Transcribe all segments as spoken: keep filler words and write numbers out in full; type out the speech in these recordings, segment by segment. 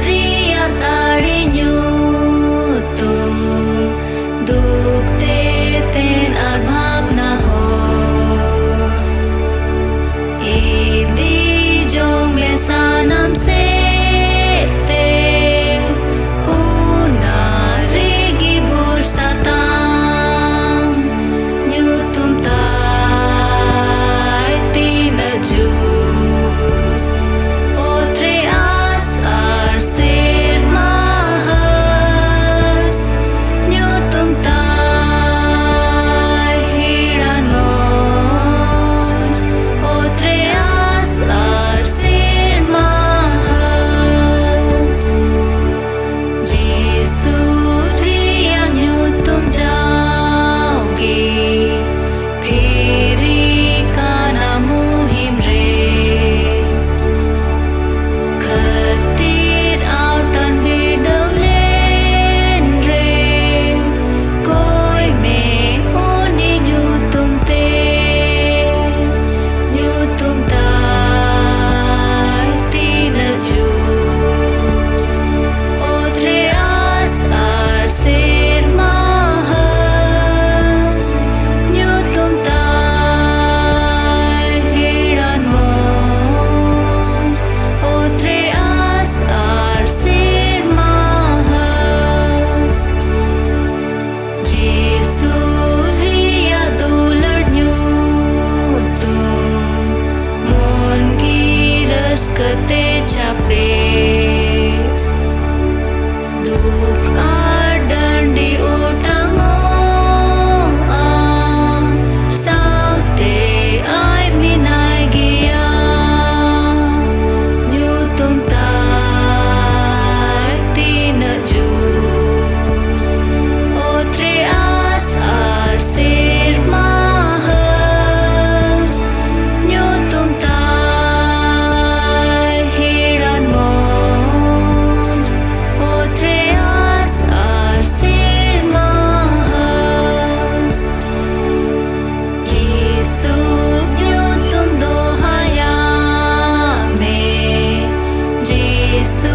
ᱨᱮᱭᱟᱜ ᱫᱟᱲᱮ ᱧᱩᱛᱩᱢ, ᱫᱩᱠ ᱛᱮᱛᱮᱫ ᱟᱨ ᱵᱷᱟᱵᱽᱱᱟ ᱦᱚᱸ᱾ ᱤᱫᱤ ᱡᱚᱝ ᱢᱮ ᱥᱟᱱᱟᱢ ᱥᱮᱫ ᱛᱮ, ᱚᱱᱟ ᱨᱮᱜᱮ ᱵᱷᱚᱨᱥᱟ ᱛᱟᱢ᱾ ᱧᱩᱛᱩᱢ ᱛᱟᱭ ᱛᱤᱱᱟᱹᱜ ᱡᱩᱛ, ᱚᱛ ᱨᱮ ᱟᱸᱥ ᱟᱨ ᱥᱮᱨᱢᱟ ᱦᱟᱸᱥ᱾ ᱧᱩᱛᱩᱢ ᱛᱟᱭ ᱦᱤᱲᱟᱱ ᱢᱚᱡᱽ, ᱚᱛ ᱨᱮ ᱟᱸᱥ ᱟᱨ ᱥᱮᱨᱢᱟ ᱦᱟᱸᱥ᱾ ᱡᱤᱥᱩ ᱨᱮᱭᱟᱜ ᱧᱩᱛᱩᱢ ᱡᱟᱣᱜᱮ ᱯᱷᱮᱨᱤ ᱠᱟᱱᱟ ᱢᱩᱦᱤᱢ ᱨᱮ᱾ ᱠᱷᱟᱹᱛᱤᱨ ᱟᱣᱛᱟᱱ ᱵᱤᱰᱟᱹᱣ ᱞᱮᱱ ᱨᱮ, ᱠᱚᱭ ᱢᱮ ᱩᱱᱤ ᱧᱩᱛᱩᱢ ᱛᱮ᱾ ᱧᱩᱛᱩᱢ ᱛᱟᱭ ᱛᱤᱱᱟᱹᱜ ᱡᱩᱛ, ᱚᱛ ᱨᱮ ᱟᱸᱥ ᱟᱨ ᱥᱮᱨᱢᱟ ᱦᱟᱸᱥ᱾ ᱧᱩᱛᱩᱢ ᱛᱟᱭ ᱦᱤᱲᱟᱱ ᱢᱚᱡᱽ, ᱚᱛ ᱨᱮ ᱟᱸᱥ ᱟᱨ ᱥᱮᱨᱢᱟ ᱦᱟᱸᱥ᱾ ᱡᱤᱥᱩ ᱨᱮᱭᱟᱜ ᱫᱩᱞᱟᱹᱲ ᱧᱩᱛᱩᱢ, ᱢᱚᱱ ᱜᱮ ᱨᱟᱹᱥᱠᱟᱹ ᱛᱮ ᱪᱟᱯᱮ᱾ ᱫᱩᱠ ᱟᱨ ᱰᱟᱹᱱᱰᱤ ᱚᱴᱟᱝᱚᱜᱼᱟ, ᱥᱟᱶᱛᱮ ᱟᱡ ᱢᱮᱱᱟᱭ ᱜᱮᱭᱟ᱾ ᱧᱩᱛᱩᱢ ᱛᱟᱭ ᱛᱤᱱᱟᱹᱜ ᱡᱩᱛ, ᱚᱛ ᱨᱮ ᱟᱸᱥ ᱟᱨ ᱥᱮᱨᱢᱟ ᱦᱟᱸᱥ᱾ ᱧᱩᱛᱩᱢ ᱛᱟᱭ ᱦᱤᱲᱟᱱ ᱢᱚᱡᱽ, ᱚᱛ ᱨᱮ ᱟᱸᱥ ᱟᱨ ᱥᱮᱨᱢᱟ ᱦᱟᱸᱥ᱾ ᱡᱤᱥᱩ ᱧᱩᱛᱩᱢ ᱫᱚᱦᱟᱭᱟ ᱢᱮ, ᱡᱤᱥᱩ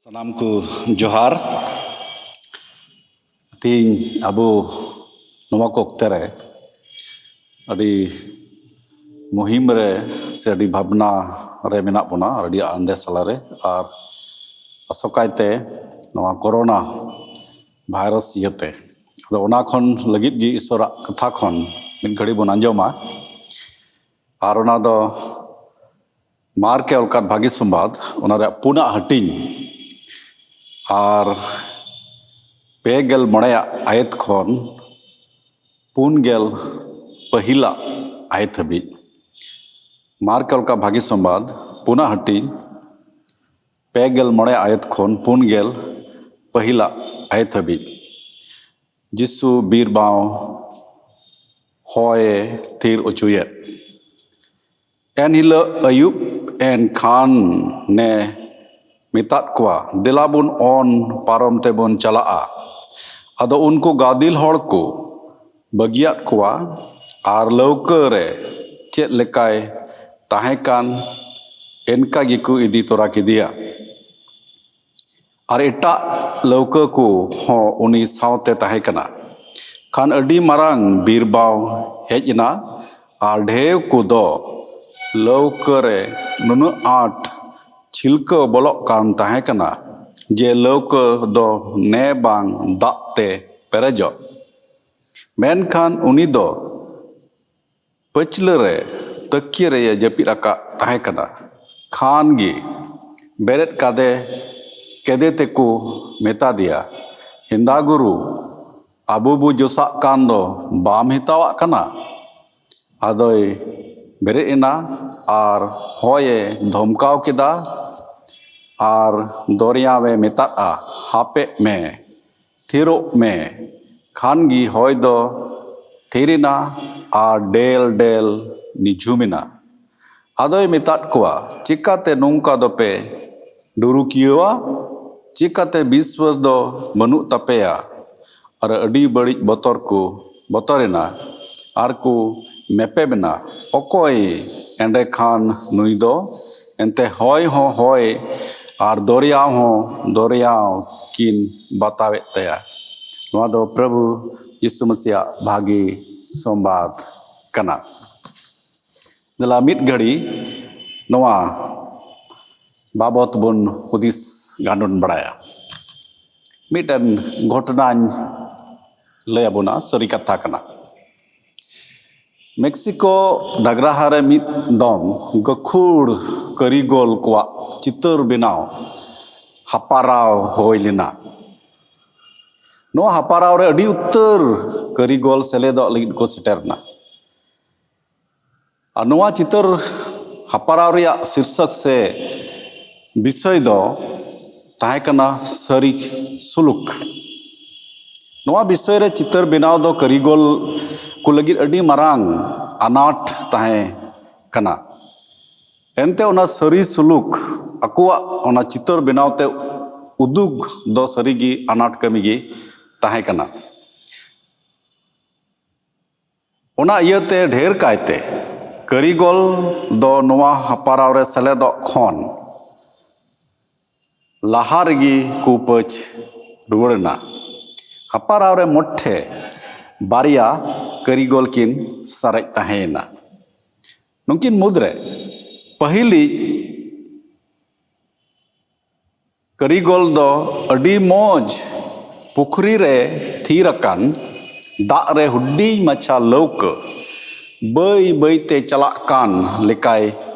ᱥᱟᱱᱟᱢ ᱠᱚ ᱡᱚᱦᱟᱨ᱾ ᱛᱮᱦᱮᱧ ᱟᱵᱚ ᱱᱚᱣᱟ ᱠᱚ ᱚᱠᱛᱮ ᱨᱮ ᱟᱹᱰᱤ ᱢᱩᱦᱤᱢ ᱨᱮ ᱥᱮ ᱟᱹᱰᱤ ᱵᱷᱟᱵᱽᱱᱟ ᱨᱮ ᱢᱮᱱᱟᱜ ᱵᱚᱱᱟ, ᱟᱹᱰᱤ ᱟᱱᱫᱮᱥᱟᱞᱟ ᱨᱮ, ᱟᱨ ᱟᱥᱚᱠᱟᱭᱛᱮ ᱱᱚᱣᱟ ᱠᱳᱨᱳᱱᱟ ᱵᱷᱟᱭᱨᱟᱥ ᱤᱭᱟᱹᱛᱮ᱾ ᱟᱫᱚ ᱚᱱᱟ ᱠᱷᱚᱱ ᱞᱟᱹᱜᱤᱫ ᱜᱮ ᱤᱥᱚᱨᱟᱜ ᱠᱟᱛᱷᱟ ᱠᱷᱚᱱ ᱢᱤᱫ ᱜᱷᱟᱹᱲᱤ ᱵᱚᱱ ᱟᱸᱡᱚᱢᱟ᱾ ᱟᱨ ᱚᱱᱟ ᱫᱚ ᱢᱟᱨᱠᱮ ᱚᱞ ᱠᱟᱫ ᱵᱷᱟᱹᱜᱤ ᱥᱚᱢᱵᱟᱫ, ᱚᱱᱟ ᱨᱮᱭᱟᱜ ᱯᱩᱱᱟᱜ ᱦᱟᱹᱴᱤᱧ, ᱟᱨ ᱯᱮ ᱜᱮᱞ ᱢᱚᱬᱮᱭᱟᱜ ᱟᱭᱮᱛ ᱠᱷᱚᱱ ᱯᱩᱱ ᱜᱮᱞ ᱯᱟᱹᱦᱤᱞᱟᱜ ᱟᱭᱮᱛ ᱦᱟᱹᱵᱤᱡ᱾ ᱢᱟᱨᱠᱮ ᱚᱞ ᱠᱟᱫ ᱵᱷᱟᱹᱜᱤ ᱥᱚᱢᱵᱟᱫ, ᱯᱩᱱᱟᱜ ᱦᱟᱹᱴᱤᱧ, ᱯᱮ ᱜᱮᱞ ᱢᱚᱬᱮ ᱟᱭᱮᱛ ᱠᱷᱚᱱ ᱯᱩᱱ ᱜᱮᱞ ᱯᱟᱹᱦᱤᱞᱟᱜ ᱟᱭᱮᱛ ᱦᱟᱹᱵᱤᱡ᱾ ᱡᱤᱥᱩ ᱵᱤᱨ ᱵᱟᱶ ᱦᱚᱭᱮ ᱛᱷᱤᱨ ᱚᱪᱚᱭᱮᱫ᱾ ᱮᱱ ᱦᱤᱞᱳᱜ ᱟᱹᱭᱩᱵ ᱮᱱ ᱠᱷᱟᱱ ᱱᱮ ᱢᱮᱛᱟᱫ ᱠᱚᱣᱟ, "ᱫᱮᱞᱟ ᱵᱚᱱ ᱚᱱ ᱯᱟᱨᱚᱢ ᱛᱮᱵᱚᱱ ᱪᱟᱞᱟᱜᱼᱟ᱾" ᱟᱫᱚ ᱩᱱᱠᱩ ᱜᱟᱫᱮᱞ ᱦᱚᱲ ᱠᱚ ᱵᱟᱹᱜᱤᱭᱟᱫ ᱠᱚᱣᱟ, ᱟᱨ ᱞᱟᱹᱣᱠᱟᱹ ᱨᱮ ᱪᱮᱫ ᱞᱮᱠᱟᱭ ᱛᱟᱦᱮᱸ ᱠᱟᱱ, ᱤᱱᱠᱟ ᱜᱮᱠᱚ ᱤᱫᱤ ᱛᱚᱨᱟ ᱠᱮᱫᱮᱭᱟ᱾ ᱟᱨ ᱮᱴᱟᱜ ᱞᱟᱹᱣᱠᱟᱹ ᱠᱚ ᱦᱚᱸ ᱩᱱᱤ ᱥᱟᱶᱛᱮ ᱛᱟᱦᱮᱸ ᱠᱟᱱᱟ᱾ ᱠᱷᱟᱱ ᱟᱹᱰᱤ ᱢᱟᱨᱟᱝ ᱵᱤᱨᱵᱟᱶ ᱦᱮᱡ ᱮᱱᱟ, ᱟᱨ ᱰᱷᱮᱣ ᱠᱚᱫᱚ ᱞᱟᱹᱣᱠᱟᱹ ᱨᱮ ᱱᱩᱱᱟᱹᱜ ᱟᱸᱴ ᱪᱷᱤᱞᱠᱟᱹᱣ ᱵᱚᱞᱚᱜ ᱠᱟᱱ ᱛᱟᱦᱮᱸ ᱠᱟᱱᱟ ᱡᱮ ᱞᱟᱹᱣᱠᱟᱹ ᱫᱚ ᱱᱮ ᱵᱟᱝ ᱫᱟᱜ ᱛᱮ ᱯᱮᱨᱮᱡᱚᱜ᱾ ᱢᱮᱱᱠᱷᱟᱱ ᱩᱱᱤ ᱫᱚ ᱯᱟᱹᱪᱷᱞᱟᱹ ᱨᱮ ᱛᱟᱹᱠᱤᱭᱟᱹ ᱨᱮᱭᱮ ᱡᱟᱹᱯᱤᱫ ᱟᱠᱟᱫ ᱛᱟᱦᱮᱸ ᱠᱟᱱᱟ᱾ ᱠᱷᱟᱱ ᱜᱮ ᱵᱮᱨᱮᱫ ᱠᱟᱫᱮ, ᱠᱮᱫᱮ ᱛᱮᱠᱚ ᱢᱮᱛᱟ ᱫᱮᱭᱟ, "ᱦᱮᱸᱫᱟ ᱜᱩᱨᱩ, ᱟᱵᱚ ᱵᱚ ᱡᱚᱥᱟᱜ ᱠᱟᱱ ᱫᱚ ᱵᱟᱢ ᱦᱮᱛᱟᱣᱟᱜ ᱠᱟᱱᱟ?" ᱟᱫᱚᱭ ᱵᱮᱨᱮᱫ ᱮᱱᱟ ᱟᱨ ᱦᱚᱭᱮ ᱫᱷᱚᱢᱠᱟᱣ ᱠᱮᱫᱟ ᱟᱨ ᱫᱚᱨᱭᱟᱣᱮ ᱢᱮᱛᱟᱫᱼᱟ, "ᱦᱟᱯᱮᱜ ᱢᱮ, ᱛᱷᱤᱨᱚᱜ ᱢᱮ᱾" ᱠᱷᱟᱱ ᱜᱮ ᱦᱚᱭ ᱫᱚ ᱛᱷᱤᱨ ᱮᱱᱟ ᱟᱨ ᱰᱮᱞ ᱰᱮᱞ ᱱᱤᱡᱷᱩᱢ ᱮᱱᱟ᱾ ᱟᱫᱚᱭ ᱢᱮᱛᱟᱫ ᱠᱚᱣᱟ, "ᱪᱤᱠᱟᱹᱛᱮ ᱱᱚᱝᱠᱟ ᱫᱚᱯᱮ ᱰᱩᱨᱩᱠᱤᱭᱟᱹᱣᱟ? ᱪᱤᱠᱟᱹᱛᱮ ᱵᱤᱥᱣᱟᱹᱥ ᱫᱚ ᱵᱟᱹᱱᱩᱜ ᱛᱟᱯᱮᱭᱟ?" ᱟᱨ ᱟᱹᱰᱤ ᱵᱟᱹᱲᱤᱡ ᱵᱚᱛᱚᱨ ᱠᱚ ᱵᱚᱛᱚᱨᱮᱱᱟ ᱟᱨ ᱠᱚ ᱢᱮᱯᱮᱵᱮᱱᱟ, "ᱚᱠᱚᱭ ᱮᱸᱰᱮᱠᱷᱟᱱ ᱱᱩᱭ ᱫᱚ? ᱮᱱᱛᱮ ᱦᱚᱭ ᱦᱚᱸ ᱦᱚᱭ ᱟᱨ ᱫᱚᱨᱭᱟᱣ ᱦᱚᱸ ᱫᱚᱨᱭᱟᱣ ᱠᱤᱱ ᱵᱟᱛᱟᱣᱮᱫ ᱛᱟᱭᱟ᱾ ᱱᱚᱣᱟ ᱫᱚ ᱯᱨᱚᱵᱷᱩ ᱭᱤᱥᱩ ᱢᱟᱥᱤᱭᱟᱜ ᱵᱷᱟᱹᱜᱤ ᱥᱚᱢᱵᱟᱫ ᱠᱟᱱᱟ᱾ ᱫᱮᱞᱟ ᱢᱤᱫ ᱜᱷᱟᱹᱲᱤ ᱱᱚᱣᱟ ᱵᱟᱵᱚᱛ ᱵᱚᱱ ᱦᱩᱫᱤᱥ ᱜᱟᱱᱰᱚᱱ ᱵᱟᱲᱟᱭᱟ᱾ ᱢᱤᱫᱴᱮᱱ ᱜᱷᱚᱴᱚᱱᱟᱧ ᱞᱟᱹᱭ ᱟᱵᱚᱱᱟ, ᱥᱟᱹᱨᱤ ᱠᱟᱛᱷᱟ ᱠᱟᱱᱟ᱾ ᱢᱮᱠᱥᱤᱠᱳ ᱰᱟᱜᱽᱨᱟᱦᱟ ᱨᱮ ᱢᱤᱫ ᱫᱚᱢ ᱜᱟᱹᱠᱷᱩᱲ ᱠᱟᱹᱨᱤᱜᱚᱞ ᱠᱚᱣᱟᱜ ᱪᱤᱛᱟᱹᱨ ᱵᱮᱱᱟᱣ ᱦᱟᱯᱟᱨᱟᱣ ᱦᱩᱭ ᱞᱮᱱᱟ᱾ ᱱᱚᱣᱟ ᱦᱟᱯᱟᱨᱟᱣ ᱨᱮ ᱟᱹᱰᱤ ᱩᱛᱟᱹᱨ ᱠᱟᱹᱨᱤᱜᱚᱞ ᱥᱮᱞᱮᱫᱚᱜ ᱞᱟᱹᱜᱤᱫ ᱠᱚ ᱥᱮᱴᱮᱨ ᱮᱱᱟ᱾ ᱟᱨ ᱱᱚᱣᱟ ᱪᱤᱛᱟᱹᱨ ᱦᱟᱯᱟᱨᱟᱣ ᱨᱮᱭᱟᱜ ᱥᱤᱨᱥᱟᱹᱠ ᱥᱮ ᱵᱤᱥᱚᱭ ᱫᱚ ᱛᱟᱦᱮᱸ ᱠᱟᱱᱟ ᱥᱟᱹᱨᱤ ᱥᱩᱞᱩᱠ᱾ ᱱᱚᱣᱟ ᱵᱤᱥᱚᱭ ᱨᱮ ᱪᱤᱛᱟᱹᱨ ᱵᱮᱱᱟᱣ ᱫᱚ ᱠᱟᱹᱨᱤᱜᱚᱞ ᱠᱚ ᱞᱟᱹᱜᱤᱫ ᱟᱹᱰᱤ ᱢᱟᱨᱟᱝ ᱟᱱᱟᱴ ᱛᱟᱦᱮᱸ ᱠᱟᱱᱟ᱾ ᱮᱱᱛᱮ ᱚᱱᱟ ᱥᱟᱹᱨᱤ ᱥᱩᱞᱩᱠ, ᱟᱠᱚᱣᱟᱜ ᱚᱱᱟ ᱪᱤᱛᱟᱹᱨ ᱵᱮᱱᱟᱣ ᱛᱮ ᱩᱫᱩᱜ ᱫᱚ ᱥᱟᱹᱨᱤᱜᱮ ᱟᱱᱟᱴ ᱠᱟᱹᱢᱤ ᱜᱮ ᱛᱟᱦᱮᱸ ᱠᱟᱱᱟ᱾ ᱚᱱᱟ ᱤᱭᱟᱹᱛᱮ ᱰᱷᱮᱨ ᱠᱟᱭᱛᱮ ᱠᱟᱹᱨᱤᱜᱚᱞ ᱫᱚ ᱱᱚᱣᱟ ᱦᱟᱯᱟᱨᱟᱣ ᱨᱮ ᱥᱮᱞᱮᱫᱚᱜ ᱠᱷᱚᱱ ᱞᱟᱦᱟ ᱨᱮᱜᱮ ᱠᱚ ᱯᱟᱹᱪ ᱨᱩᱣᱟᱹᱲ ᱮᱱᱟ᱾ ᱦᱟᱯᱟᱨᱟᱣ ᱨᱮ ᱢᱚᱴᱷᱮ ᱵᱟᱨᱭᱟ ᱠᱟᱹᱨᱤᱜᱚᱞ ᱠᱤᱱ ᱥᱟᱨᱮᱡ ᱛᱟᱦᱮᱸᱭᱮᱱᱟ᱾ ᱱᱩᱠᱤᱱ ᱢᱩᱫᱽᱨᱮ ᱯᱟᱹᱦᱤᱞᱤᱡ ᱠᱟᱹᱨᱤᱜᱚᱞ ᱫᱚ ᱟᱹᱰᱤ ᱢᱚᱡᱽ ᱯᱩᱠᱷᱨᱤ ᱨᱮ ᱛᱷᱤᱨ ᱟᱠᱟᱱ ᱫᱟᱜ ᱨᱮ ᱦᱩᱰᱤᱧ ᱢᱟᱪᱷᱟ ᱞᱟᱹᱣᱠᱟᱹ ᱵᱟᱹᱭ ᱵᱟᱹᱭᱛᱮ ᱪᱟᱞᱟᱜ ᱠᱟᱱ ᱞᱮᱠᱟᱭ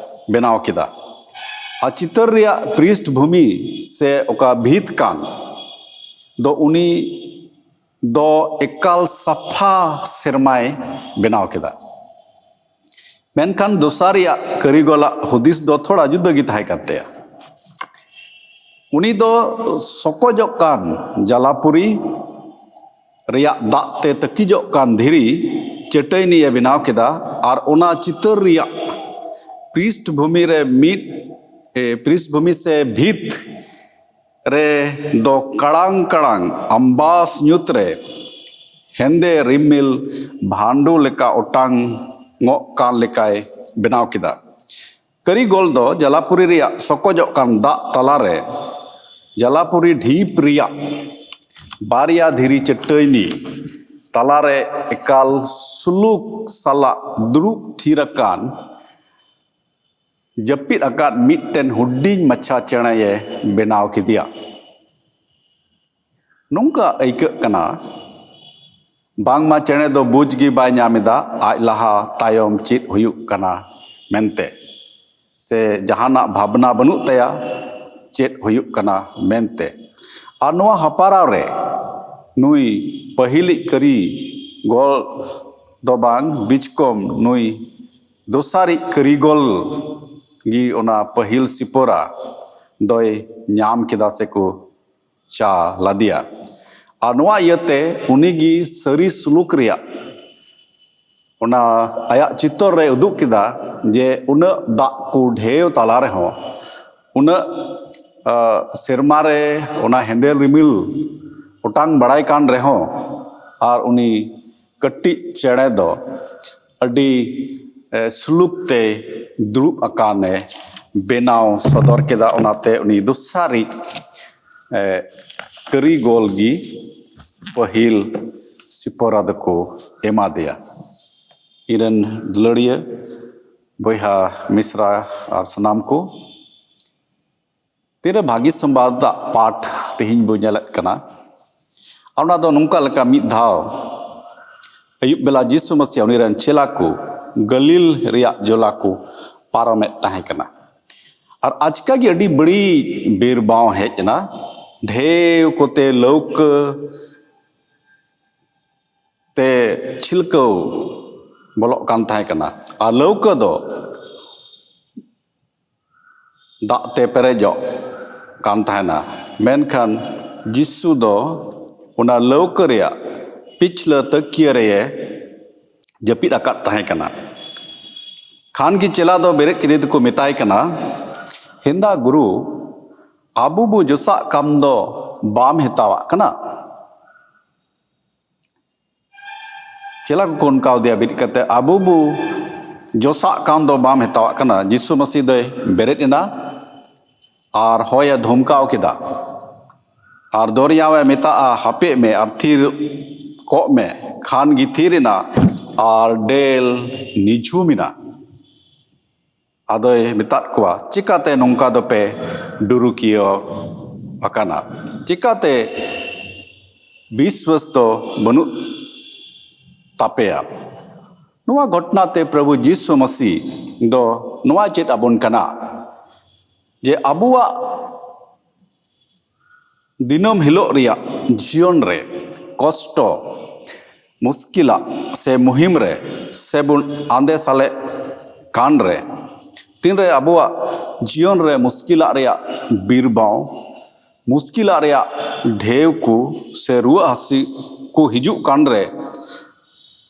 ᱵᱮᱱᱟᱣ ᱠᱮᱫᱟ᱾ ᱟᱨ ᱪᱤᱛᱟᱹᱨ ᱨᱮᱭᱟᱜ ᱯᱨᱤᱥᱴᱵᱷᱩᱢᱤ ᱥᱮ ᱚᱠᱟ ᱵᱷᱤᱛ ᱠᱟᱱ ᱫᱚ ᱩᱱᱤ ᱫᱚ ᱮᱠᱟᱞ ᱥᱟᱯᱷᱟ ᱥᱮᱨᱢᱟᱭ ᱵᱮᱱᱟᱣ ᱠᱮᱫᱟ᱾ ᱢᱮᱱᱠᱷᱟᱱ ᱫᱚᱥᱟᱨ ᱨᱮᱭᱟᱜ ᱠᱟᱹᱨᱤᱜᱚᱞᱟᱜ ᱦᱩᱫᱤᱥ ᱫᱚ ᱛᱷᱚᱲᱟ ᱡᱩᱫᱟᱹ ᱜᱮ ᱛᱟᱦᱮᱸ ᱠᱟᱱ ᱛᱟᱭᱟ᱾ ᱩᱱᱤ ᱫᱚ ᱥᱚᱠᱚᱡᱚᱜ ᱠᱟᱱ ᱡᱟᱞᱟᱯᱩᱨᱤ ᱨᱮᱭᱟᱜ ᱫᱟᱜ ᱛᱮ ᱛᱟᱹᱠᱤᱡᱚᱜ ᱠᱟᱱ ᱫᱷᱤᱨᱤ ᱪᱟᱹᱴᱟᱹᱭᱱᱤᱭᱮ ᱵᱮᱱᱟᱣ ᱠᱮᱫᱟ ᱟᱨ ᱚᱱᱟ ᱪᱤᱛᱟᱹᱨ ᱨᱮᱭᱟᱜ ᱯᱨᱤᱥᱴᱵᱷᱩᱢᱤ ᱨᱮ ᱢᱤᱫ ᱮ, ᱯᱨᱤᱥᱴᱵᱷᱩᱢᱤ ᱥᱮ ᱵᱷᱤᱛ ᱨᱮ ᱫᱚ ᱠᱟᱲᱟᱝ ᱠᱟᱲᱟᱝ ᱟᱢᱵᱟᱥ ᱧᱩᱛ ᱨᱮ ᱦᱮᱸᱫᱮ ᱨᱤᱢᱤᱞ ᱵᱷᱟᱱᱰᱩ ᱞᱮᱠᱟ ᱚᱴᱟᱝ ᱚᱜ ᱠᱟᱱ ᱞᱮᱠᱟᱭ ᱵᱮᱱᱟᱣ ᱠᱮᱫᱟ᱾ ᱠᱟᱹᱨᱤᱜᱚᱞ ᱫᱚ ᱡᱟᱞᱟᱯᱩᱨᱤ ᱨᱮᱭᱟᱜ ᱥᱚᱠᱚᱡᱚᱜ ᱠᱟᱱ ᱫᱟᱜ ᱛᱟᱞᱟᱨᱮ ᱡᱟᱞᱟᱯᱩᱨᱤ ᱰᱷᱤᱯ ᱨᱮᱭᱟᱜ ᱵᱟᱨᱭᱟ ᱫᱷᱤᱨᱤ ᱪᱟᱹᱴᱟᱹᱭᱱᱤ ᱛᱟᱞᱟᱨᱮ ᱮᱠᱟᱞ ᱥᱩᱞᱩᱠ ᱥᱟᱞᱟᱜ ᱫᱩᱲᱩᱵ ᱛᱷᱤᱨ ᱟᱠᱟᱱ, ᱡᱟᱹᱯᱤᱫ ᱟᱠᱟᱫ ᱢᱤᱫᱴᱮᱱ ᱦᱩᱰᱤᱧ ᱢᱟᱪᱷᱟ ᱪᱮᱬᱮᱭ ᱵᱮᱱᱟᱣ ᱠᱮᱫᱮᱭᱟ᱾ ᱱᱚᱝᱠᱟ ᱟᱹᱭᱠᱟᱹᱜ ᱠᱟᱱᱟ, ᱵᱟᱝᱢᱟ ᱪᱮᱬᱮ ᱫᱚ ᱵᱩᱡᱽ ᱜᱮ ᱵᱟᱭ ᱧᱟᱢ ᱮᱫᱟ ᱟᱡ ᱞᱟᱦᱟ ᱛᱟᱭᱚᱢ ᱪᱮᱫ ᱦᱩᱭᱩᱜ ᱠᱟᱱᱟ ᱢᱮᱱᱛᱮ, ᱥᱮ ᱡᱟᱦᱟᱱᱟᱜ ᱵᱷᱟᱵᱽᱱᱟ ᱵᱟᱹᱱᱩᱜ ᱛᱟᱭᱟ ᱪᱮᱫ ᱦᱩᱭᱩᱜ ᱠᱟᱱᱟ ᱢᱮᱱᱛᱮ᱾ ᱟᱨ ᱱᱚᱣᱟ ᱦᱟᱯᱟᱨᱟᱣ ᱨᱮ ᱱᱩᱭ ᱯᱟᱹᱦᱤᱞᱤᱡ ᱠᱟᱹᱨᱤᱜᱚᱞ ᱫᱚ ᱵᱟᱝ, ᱵᱤᱪᱠᱚᱢ ᱱᱩᱭ ᱫᱚᱥᱟᱨᱤᱡ ᱠᱟᱹᱨᱤᱜᱚᱞ ᱜᱮ ᱚᱱᱟ ᱯᱟᱹᱦᱤᱞ ᱥᱤᱯᱚᱨᱟ ᱫᱚᱭ ᱧᱟᱢ ᱠᱮᱫᱟ ᱥᱮᱠᱚ ᱪᱟ ᱞᱟᱫᱮᱭᱟ᱾ ᱟᱨ ᱱᱚᱣᱟ ᱤᱭᱟᱹᱛᱮ ᱩᱱᱤ ᱜᱮ ᱥᱟᱹᱨᱤ ᱥᱩᱞᱩᱠ ᱨᱮᱭᱟᱜ ᱚᱱᱟ ᱟᱭᱟᱜ ᱪᱤᱛᱚᱨ ᱨᱮ ᱩᱫᱩᱜ ᱠᱮᱫᱟ ᱡᱮ ᱩᱱᱟᱹᱜ ᱫᱟᱜ ᱠᱚ ᱰᱷᱮᱣ ᱛᱟᱞᱟ ᱨᱮᱦᱚᱸ, ᱩᱱᱟᱹᱜ, ᱟ, ᱥᱮᱨᱢᱟ ᱨᱮ ᱚᱱᱟ ᱦᱮᱸᱫᱮᱞ ᱨᱤᱢᱤᱞ ᱚᱴᱟᱝ ᱵᱟᱲᱟᱭ ᱠᱟᱱ ᱨᱮᱦᱚᱸ, ᱟᱨ ᱩᱱᱤ ᱠᱟᱹᱴᱤᱡ ᱪᱮᱬᱮ ᱫᱚ ᱟᱹᱰᱤ, ᱮ, ᱥᱩᱞᱩᱠ ᱛᱮ ᱫᱩᱲᱩᱵ ᱟᱠᱟᱱ ᱮ ᱵᱮᱱᱟᱣ ᱥᱚᱫᱚᱨ ᱠᱮᱫᱟ᱾ ᱚᱱᱟᱛᱮ ᱩᱱᱤ ᱫᱚᱥᱟᱨᱤᱡ, ᱮ, ᱠᱟᱹᱨᱤᱜᱚᱞ ᱜᱮ ᱯᱟᱹᱦᱤᱞ ᱥᱤᱯᱚᱨᱟ ᱫᱚᱠᱚ ᱮᱢᱟ ᱫᱮᱭᱟ᱾ ᱤᱧ ᱨᱮᱱ ᱫᱩᱞᱟᱹᱲᱤᱭᱟᱹ ᱵᱚᱭᱦᱟ ᱢᱤᱥᱨᱟ ᱟᱨ ᱥᱟᱱᱟᱢ ᱠᱚ, ᱛᱤᱱᱟᱹᱜ ᱵᱷᱟᱹᱜᱤ ᱥᱚᱢᱵᱟᱫᱟᱜ ᱯᱟᱴ ᱛᱮᱦᱮᱧ ᱵᱚ ᱧᱮᱞᱮᱫ ᱠᱟᱱᱟ᱾ ᱚᱱᱟ ᱫᱚ ᱱᱚᱝᱠᱟ ᱞᱮᱠᱟ, ᱢᱤᱫ ᱫᱷᱟᱣ ᱟᱹᱭᱩᱵ ᱵᱮᱞᱟ ᱡᱤᱥᱩ ᱢᱟᱥᱤ ᱩᱱᱤ ᱨᱮᱱ ᱪᱮᱞᱟ ᱠᱚ ᱜᱟᱹᱞᱤᱞ ᱨᱮᱭᱟᱜ ᱡᱚᱞᱟ ᱠᱚ ᱯᱟᱨᱚᱢᱮᱫ ᱛᱟᱦᱮᱸ ᱠᱟᱱᱟ᱾ ᱟᱨ ᱟᱪᱠᱟ ᱜᱮ ᱟᱹᱰᱤ ᱵᱟᱹᱲᱤᱡ ᱵᱤᱨ ᱵᱟᱶ ᱦᱮᱡ ᱮᱱᱟ, ᱰᱷᱮᱣ ᱠᱚᱛᱮ ᱞᱟᱹᱣᱠᱟᱹ ᱛᱮ ᱪᱷᱤᱞᱠᱟᱹᱣ ᱵᱚᱞᱚᱜ ᱠᱟᱱ ᱛᱟᱦᱮᱸ ᱠᱟᱱᱟ᱾ ᱟᱨ ᱞᱟᱹᱣᱠᱟᱹ ᱫᱚ ᱫᱟᱜ ᱛᱮ ᱯᱮᱨᱮᱡᱚᱜ ᱠᱟᱱ ᱛᱟᱦᱮᱱᱟ, ᱢᱮᱱᱠᱷᱟᱱ ᱡᱤᱥᱩ ᱫᱚ ᱚᱱᱟ ᱞᱟᱹᱣᱠᱟᱹ ᱨᱮᱭᱟᱜ ᱯᱤᱪᱷᱞᱟᱹ ᱛᱟᱹᱠᱤᱭᱟᱹ ᱨᱮ ᱡᱟᱹᱯᱤᱫ ᱟᱠᱟᱫ ᱛᱟᱦᱮᱸ ᱠᱟᱱᱟ᱾ ᱠᱷᱟᱱ ᱜᱮ ᱪᱮᱞᱟ ᱫᱚ ᱵᱮᱨᱮᱫ ᱠᱮᱫᱮ ᱛᱮᱠᱚ ᱢᱮᱛᱟᱭ ᱠᱟᱱᱟ, "ᱦᱮᱸᱫᱟ ᱜᱩᱨᱩ, ᱟᱵᱚ ᱵᱚ ᱡᱚᱥᱟᱜ ᱠᱟᱢ ᱫᱚ ᱵᱟᱢ ᱦᱮᱛᱟᱣᱟᱜ ᱠᱟᱱᱟ?" ᱪᱮᱞᱟ ᱠᱚᱠᱚ ᱚᱱᱠᱟᱣ ᱫᱮᱭᱟ ᱵᱮᱨᱮᱫ ᱠᱟᱛᱮ, "ᱟᱵᱚ ᱵᱚ ᱡᱚᱥᱟᱜ ᱠᱟᱱ ᱫᱚ ᱵᱟᱢ ᱦᱮᱛᱟᱣᱟᱜ ᱠᱟᱱᱟ᱾ ᱡᱤᱥᱩ ᱢᱟᱹᱥᱤ ᱫᱚᱭ ᱵᱮᱨᱮᱫ ᱮᱱᱟ ᱟᱨ ᱦᱚᱭᱮ ᱫᱷᱚᱢᱠᱟᱣ ᱠᱮᱫᱟ᱾ ᱟᱨ ᱫᱚᱨᱭᱟᱣᱮ ᱢᱮᱛᱟᱜᱼᱟ, "ᱦᱟᱯᱮᱜ ᱢᱮ ᱟᱨ ᱛᱷᱤᱨ ᱠᱚᱜ ᱢᱮ᱾" ᱠᱷᱟᱱ ᱜᱮ ᱛᱷᱤᱨ ᱮᱱᱟ ᱟᱨ ᱰᱮᱞ ᱱᱤᱡᱷᱩᱢ ᱮᱱᱟ᱾ ᱟᱫᱚᱭ ᱢᱮᱛᱟᱫ ᱠᱚᱣᱟ, "ᱪᱤᱠᱟᱛᱮ ᱱᱚᱝᱠᱟ ᱫᱚᱯᱮ ᱰᱩᱨᱩᱠᱤᱭᱟᱹ ᱟᱠᱟᱱᱟ? ᱪᱤᱠᱟᱛᱮ ᱵᱤᱥᱣᱟᱥ ᱫᱚ ᱵᱟᱹᱱᱩᱜ ᱛᱟᱯᱮᱭᱟ?" ᱱᱚᱣᱟ ᱜᱷᱚᱴᱚᱱᱟ ᱛᱮ ᱯᱨᱚᱵᱷᱩ ᱡᱤᱥᱩ ᱢᱟᱹᱥᱤ ᱫᱚ ᱱᱚᱣᱟ ᱪᱮᱫ ᱟᱵᱚᱱ ᱠᱟᱱᱟ ᱡᱮ ᱟᱵᱚᱣᱟᱜ ᱫᱤᱱᱟᱹᱢ ᱦᱤᱞᱳᱜ ᱨᱮᱭᱟᱜ ᱡᱤᱭᱚᱱ ᱨᱮ ᱠᱚᱥᱴᱚ, ᱢᱩᱥᱠᱤᱞᱟᱜ ᱥᱮ ᱢᱩᱦᱤᱢ ᱨᱮ ᱥᱮ ᱵᱚᱱ ᱟᱸᱫᱮ ᱥᱟᱞᱮᱜ ᱠᱟᱱ ᱨᱮ, ᱛᱤᱱᱨᱮ ᱟᱵᱚᱣᱟᱜ ᱡᱤᱭᱚᱱ ᱨᱮ ᱢᱩᱥᱠᱤᱞᱟᱜ ᱨᱮᱭᱟᱜ ᱵᱤᱨᱵᱟᱣ, ᱢᱩᱥᱠᱤᱞᱟᱜ ᱨᱮᱭᱟᱜ ᱰᱷᱮᱣ ᱠᱚ ᱥᱮ ᱨᱩᱣᱟᱹ ᱦᱟᱹᱥᱩ ᱠᱚ ᱦᱤᱡᱩᱜ ᱠᱟᱱ ᱨᱮ,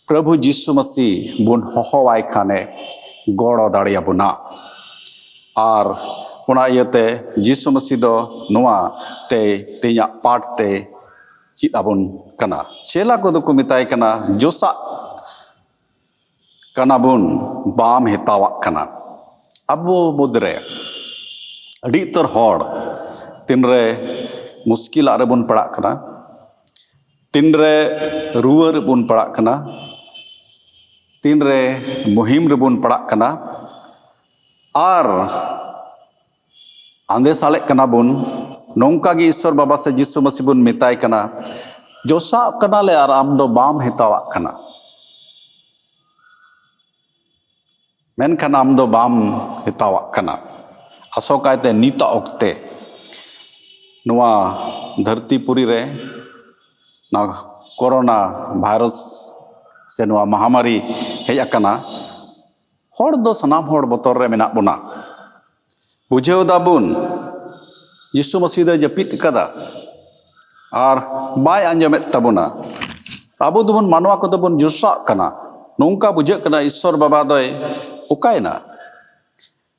ᱯᱨᱚᱵᱷᱩ ᱡᱤᱥᱩ ᱢᱟᱹᱥᱤ ᱵᱚᱱ ᱦᱚᱦᱚᱣᱟᱭ ᱠᱷᱟᱱᱮ ᱜᱚᱲᱚ ᱫᱟᱲᱮᱭᱟᱵᱚᱱᱟ᱾ ᱟᱨ ᱚᱱᱟ ᱤᱭᱟᱹᱛᱮ ᱡᱤᱥᱩ ᱢᱟᱹᱥᱤ ᱫᱚ ᱱᱚᱣᱟ ᱛᱮ ᱛᱮᱦᱮᱧᱟᱜ ᱯᱟᱴ ᱛᱮ ᱪᱮᱫ ᱟᱵᱚᱱ ᱠᱟᱱᱟ᱾ ᱪᱮᱞᱟ ᱠᱚᱫᱚ ᱠᱚ ᱢᱮᱛᱟᱭ ᱠᱟᱱᱟ, "ᱡᱚᱥᱟᱜ ᱠᱟᱱᱟ ᱵᱚᱱ, ᱵᱟᱢ ᱦᱮᱛᱟᱣᱟᱜ ᱠᱟᱱᱟ᱾" ᱟᱵᱚ ᱢᱩᱫᱽᱨᱮ ᱟᱹᱰᱤ ᱩᱛᱟᱹᱨ ᱦᱚᱲ ᱛᱤᱱᱨᱮ ᱢᱩᱥᱠᱤᱞᱟᱜ ᱨᱮᱵᱚᱱ ᱯᱟᱲᱟᱜ ᱠᱟᱱᱟ, ᱛᱤᱱᱨᱮ ᱨᱩᱣᱟᱹ ᱨᱮᱵᱚᱱ ᱯᱟᱲᱟᱜ ᱠᱟᱱᱟ, ᱛᱤᱱᱨᱮ ᱢᱩᱦᱤᱢ ᱨᱮᱵᱚᱱ ᱯᱟᱲᱟᱜ ᱠᱟᱱᱟ ᱟᱨ ᱟᱸᱫᱮ ᱥᱟᱞᱮᱜ ᱠᱟᱱᱟ ᱵᱚᱱ, ᱱᱚᱝᱠᱟ ᱜᱮ ᱤᱥᱥᱚᱨ ᱵᱟᱵᱟ ᱥᱮ ᱡᱤᱥᱩ ᱢᱟᱹᱥᱤ ᱵᱚᱱ ᱢᱮᱛᱟᱭ ᱠᱟᱱᱟ, "ᱡᱚᱥᱟᱜ ᱠᱟᱱᱟᱞᱮ ᱟᱨ ᱟᱢ ᱫᱚ ᱵᱟᱢ ᱦᱮᱛᱟᱣᱟᱜ ᱠᱟᱱᱟ᱾" ᱢᱮᱱᱠᱷᱟᱱ ᱟᱢ ᱫᱚ ᱵᱟᱢ ᱦᱮᱛᱟᱣᱟᱜ ᱠᱟᱱᱟ᱾ ᱟᱥᱚᱠᱟᱭᱛᱮ ᱱᱤᱛᱟᱜ ᱚᱠᱛᱮ ᱱᱚᱣᱟ ᱫᱷᱟᱹᱨᱛᱤ ᱯᱩᱨᱤ ᱨᱮ ᱱᱚᱣᱟ ᱠᱳᱨᱳᱱᱟ ᱵᱷᱟᱭᱨᱟᱥ ᱥᱮ ᱱᱚᱣᱟ ᱢᱟᱦᱟᱢᱟᱨᱤ ᱦᱮᱡ ᱟᱠᱟᱱᱟ, ᱦᱚᱲ ᱫᱚ ᱥᱟᱱᱟᱢ ᱦᱚᱲ ᱵᱚᱛᱚᱨ ᱨᱮ ᱢᱮᱱᱟᱜ ᱵᱚᱱᱟ᱾ ᱵᱩᱡᱷᱟᱹᱣ ᱫᱟᱵᱚᱱ ᱡᱤᱥᱩ ᱢᱟᱹᱥᱤ ᱫᱚᱭ ᱡᱟᱹᱯᱤᱫ ᱟᱠᱟᱫᱟ ᱟᱨ ᱵᱟᱭ ᱟᱸᱡᱚᱢᱮᱫ ᱛᱟᱵᱚᱱᱟ᱾ ᱟᱵᱚ ᱫᱚᱵᱚᱱ, ᱢᱟᱱᱣᱟ ᱠᱚᱫᱚ ᱵᱚᱱ ᱡᱚᱥᱟᱜ ᱠᱟᱱᱟ᱾ ᱱᱚᱝᱠᱟ ᱵᱩᱡᱷᱟᱹᱜ ᱠᱟᱱᱟ ᱤᱥᱥᱚᱨ ᱵᱟᱵᱟ ᱫᱚᱭ ᱚᱠᱟᱭᱮᱱᱟ?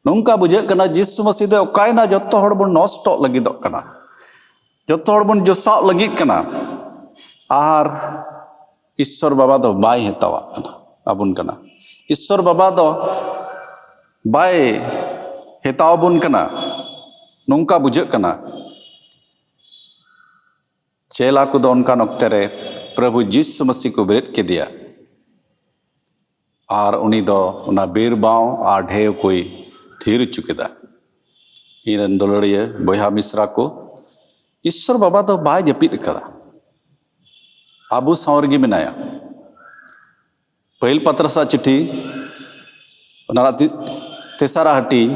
ᱱᱚᱝᱠᱟ ᱵᱩᱡᱷᱟᱹᱜ ᱠᱟᱱᱟ ᱡᱤᱥᱩ ᱢᱟᱹᱥᱤ ᱫᱚᱭ ᱚᱠᱟᱭᱮᱱᱟ? ᱡᱚᱛᱚ ᱦᱚᱲ ᱵᱚᱱ ᱱᱚᱥᱴᱚᱜ ᱞᱟᱹᱜᱤᱫᱚᱜ ᱠᱟᱱᱟ, ᱡᱚᱛᱚ ᱦᱚᱲ ᱵᱚᱱ ᱡᱚᱥᱟᱜ ᱞᱟᱹᱜᱤᱫ ᱠᱟᱱᱟ᱾ ᱟᱨ ᱤᱥᱥᱚᱨ ᱵᱟᱵᱟ ᱫᱚ ᱵᱟᱭ ᱦᱮᱛᱟᱣᱟᱜ ᱠᱟᱱᱟ, ᱟᱵᱚᱱ ᱠᱟᱱᱟ᱾ ᱤᱥᱥᱚᱨ ᱵᱟᱵᱟ ᱫᱚ ᱵᱟᱭ ᱦᱮᱛᱟᱣ ᱵᱚᱱ ᱠᱟᱱᱟ, ᱱᱚᱝᱠᱟ ᱵᱩᱡᱷᱟᱹᱜ ᱠᱟᱱᱟ᱾ ᱪᱮᱞᱟ ᱠᱚᱫᱚ ᱚᱱᱠᱟᱱ ᱚᱠᱛᱮ ᱨᱮ ᱯᱨᱚᱵᱷᱩ ᱡᱤᱥᱩ ᱢᱟᱹᱥᱤ ᱠᱚ ᱵᱮᱨᱮᱫ ᱠᱮᱫᱮᱭᱟ ᱟᱨ ᱩᱱᱤ ᱫᱚ ᱚᱱᱟ ᱵᱤᱨ ᱵᱟᱶ ᱟᱨ ᱰᱷᱮᱣ ᱠᱚᱭ ᱛᱷᱤᱨ ᱦᱚᱪᱚ ᱠᱮᱫᱟ᱾ ᱤᱧ ᱨᱮᱱ ᱫᱩᱞᱟᱹᱲᱤᱭᱟᱹ ᱵᱚᱭᱦᱟ ᱢᱤᱥᱨᱟ ᱠᱚ, ᱤᱥᱥᱚᱨ ᱵᱟᱵᱟ ᱫᱚ ᱵᱟᱭ ᱡᱟᱹᱯᱤᱫ ᱟᱠᱟᱫᱟ, ᱟᱵᱚ ᱥᱟᱶ ᱨᱮᱜᱮ ᱢᱮᱱᱟᱭᱟ᱾ ᱯᱟᱹᱦᱤᱞ ᱯᱟᱛᱨᱟᱥᱟᱜ ᱪᱤᱴᱷᱤ, ᱚᱱᱟ ᱨᱮᱱᱟᱜ ᱛᱮᱥᱟᱨᱟ ᱦᱟᱹᱴᱤᱧ,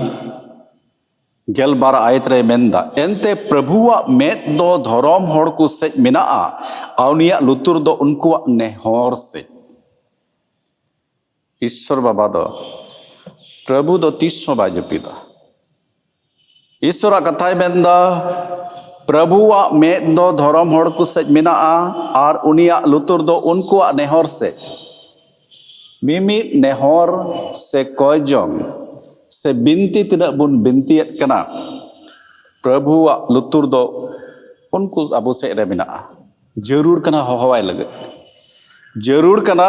ᱜᱮᱞ ᱵᱟᱨ ᱟᱭᱟᱛ ᱨᱮ ᱢᱮᱱᱫᱟ, ᱮᱱᱛᱮ ᱯᱨᱚᱵᱷᱩᱣᱟᱜ ᱢᱮᱫ ᱫᱚ ᱫᱷᱚᱨᱚᱢ ᱦᱚᱲ ᱠᱚ ᱥᱮᱫ ᱢᱮᱱᱟᱜᱼᱟ, ᱟᱨ ᱩᱱᱤᱭᱟᱜ ᱞᱩᱛᱩᱨ ᱫᱚ ᱩᱱᱠᱩᱣᱟᱜ ᱱᱮᱦᱚᱨ ᱥᱮᱫ᱾ ᱤᱥᱥᱚᱨ ᱵᱟᱵᱟ ᱫᱚ, ᱯᱨᱚᱵᱷᱩ ᱫᱚ ᱛᱤᱥ ᱦᱚᱸ ᱵᱟᱭ ᱡᱟᱹᱯᱤᱫᱟ᱾ ᱤᱥᱥᱚᱨᱟᱜ ᱠᱟᱛᱷᱟᱭ ᱢᱮᱱᱫᱟ, ᱯᱨᱚᱵᱷᱩᱣᱟᱜ ᱢᱮᱫ ᱫᱚ ᱫᱷᱚᱨᱚᱢ ᱦᱚᱲ ᱠᱚ ᱥᱮᱫ ᱢᱮᱱᱟᱜᱼᱟ, ᱟᱨ ᱩᱱᱤᱭᱟᱜ ᱞᱩᱛᱩᱨ ᱫᱚ ᱩᱱᱠᱩᱣᱟᱜ ᱱᱮᱦᱚᱨ ᱥᱮᱫ᱾ ᱢᱤᱢᱤᱫ ᱱᱮᱦᱚᱨ ᱥᱮ ᱠᱚᱭᱡᱚᱝ ᱥᱮ ᱵᱤᱱᱛᱤ ᱛᱤᱱᱟᱹᱜ ᱵᱚᱱ ᱵᱤᱱᱛᱤᱭᱮᱫ ᱠᱟᱱᱟ, ᱯᱨᱚᱵᱷᱩᱣᱟᱜ ᱞᱩᱛᱩᱨ ᱫᱚ ᱩᱱᱠᱩ ᱟᱵᱚ ᱥᱮᱫ ᱨᱮ ᱢᱮᱱᱟᱜᱼᱟ᱾ ᱡᱟᱹᱨᱩᱲ ᱠᱟᱱᱟ ᱦᱚᱦᱚᱣᱟᱭ ᱞᱟᱹᱜᱤᱫ, ᱡᱟᱹᱨᱩᱲ ᱠᱟᱱᱟ